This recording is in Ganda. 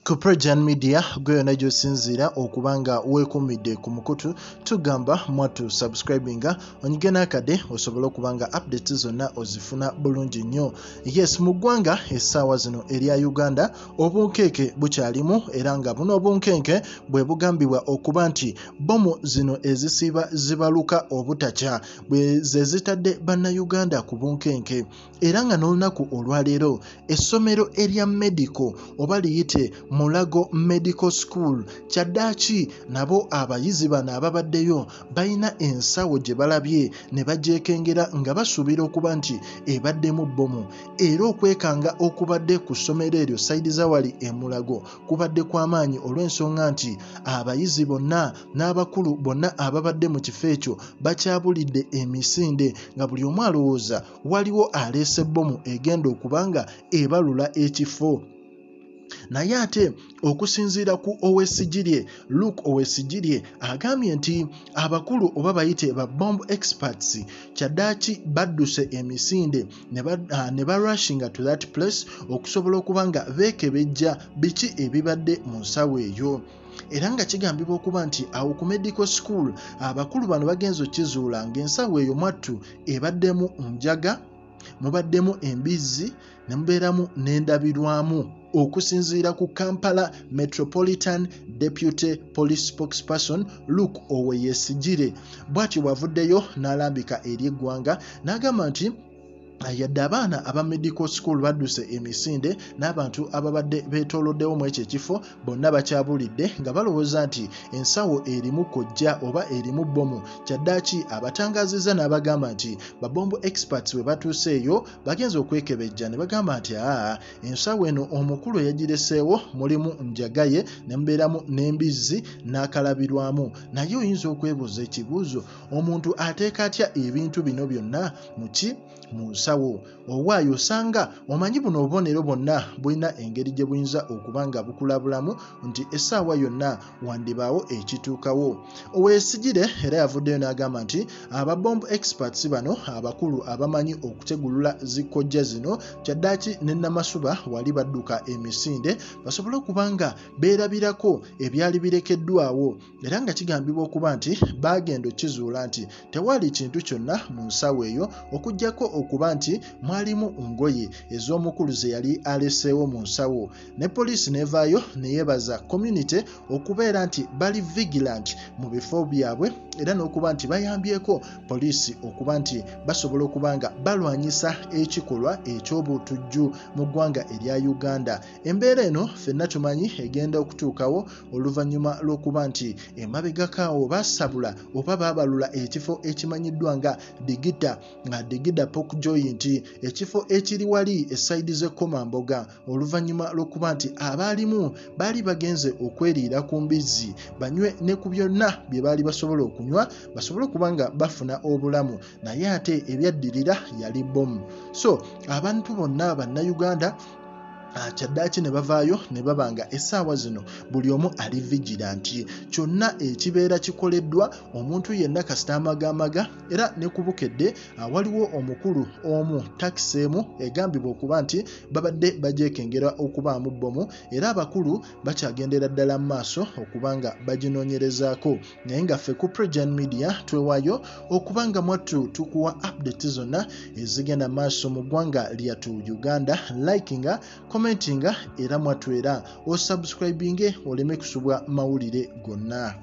Ku Prejan Media gwe yonna gy'osinziira okuba nga weekuumidde ku mukutu, tugamba mwattu subscribinga, onyige n'akade osobole okuba nga updates zonna ozifuna bulungi nnyo. Yes, mu ggwanga essaawa zino erya Uganda obunkenke bukyalimu, era nga buno obunkenke bwe bugambibwa okuba nti bbomu zino ezisiiba zibaluka obutakya bwe ze zitadde Bannayuganda ku bunkenke. Era nga n'olunaku olwaleero essomero erya medical oba liyite Mulago Medical School kyaddaaki nabo abayizi bano ababaddeyo balina ensawo gye balabye ne bagyekengera nga basuubira okuba nti ebaddemu bbomu. Era okwekanga okubadde ku ssomero eryo sayidi za wali e Mulago kubadde kwa maanyi olw'ensonga nti abayizi bonna n'abakulu bonna ababadde mu kifo ekyo bakyabulidde emisinde nga buli omu alowooza waliwo aleese bbomu egenda okuba nga ebalula ekifo. Naye ate okusinziira ku Owesigirye, Luke Owesigirye agambye nti abakulu oba bayite ba bomb experts kyaddaaki badduse emisinde ne ba rushinga to that place okusobola okuba nga beekebejja biki ebibadde mu nsawo eyo. Era nga kigambibwa okuba nti awo ku medical school abakulu bano bagenze okukizuula ng'ensawo eyo mwattu ebaddemu njaga, mubaddemu embizzi ne mubeeramu n'endabirwamu. Okusinziira ku Kampala Metropolitan Deputy Police Spokesperson Luke Oweyesigire, bw'atyo bw'avuddeyo n'alambika eri eggwanga n'agamba nti yadde abaana aba medical school badduse emisinde n'abantu ababadde beetooloddewo mu ekyo ekifo bonna bakyabulidde nga balowooza nti ensawo erimu kojja oba erimu bbomu. Kyaddaaki abatangaazizza n'abagamba nti ba bomb experts bwe batuuse eyo bagenze okwekebejja ne bagamba nti aa ensawo eno omukulu eyagireseewo mulimu njagaye ne mubeeramu n'embizzi n'akalabirwamu. Naye oyinza okwebuuza ekibuuzo, omuntu ateeka atya ebintu bino byonna mu ki? Mu nsawo. Owaaye osanga omanyi buno obubonero bwonna bulina engeri gye buyinza okuba nga bukulabulamu nti essaawa yonna wandibaawo ekituukawo. Oweyesigire era yavuddeyo n'agamba nti aba bomb experts bano abakulu abamanyi okutegulula zikkojja zino kyaddaaki ne Namasuba wali badduka emisinde basobole okuba nga beerabirako ebyali birekeddwawo. Era nga kigambibwa okuba nti baagenda okukizuula nti tewaali kintu kyonna mu nsawo eyo okuggyako okuba nti mwalimu ngoye ez'omukulu ze yali aleseewo mu nsawo. Ne poliisi n'evaayo ne yeebaza community okubeera nti bali vigilant mu bifo byabwe era n'okuba nti bayambyeko poliisi okuba nti basobola okuba nga balwanyisa ekikolwa eky'obutujju mu ggwanga erya Uganda. Embeera eno ffenna tumanyi egenda okutuukawo oluvannyuma lw'okuba nti emabegako awo baasabula oba baabalula ekifo ekimanyiddwa nga Digida, nga Digida Pork Joint, ekifo ekiri wali esayidi z'e Komamboga, oluvannyuma lw'okuba nti abaalimu baali bagenze okweriira ku mbizzi banywe ne ku byonna bye baali basobola okunywa basobole okuba nga bafuna obulamu, naye ate ebyaddirira yali bbomu. So abantu bonna Bannayuganda kyaddaaki ne bavaayo ne baba nga essaawa zino buli omu ali vigilant. Kyonna ekibeera kikoleddwa omuntu yenna kasita amagamaga. Era ne ku Bukedde waliwo omukulu omu takisi emu egambibwa okuba nti babadde bagyekengera okubaamu bbomu, era abakulu bakyagendera ddala mu maaso okuba nga baginoonyerezaako. Naye nga ffe ku Prejan Media twewaayo okuba nga mwattu tukuwa updates zonna ezigenda maaso mu ggwanga lyattu Uganda. Likinga, commentinga, era mwattu era osubscribinge oleme kusubwa mawulire gonna.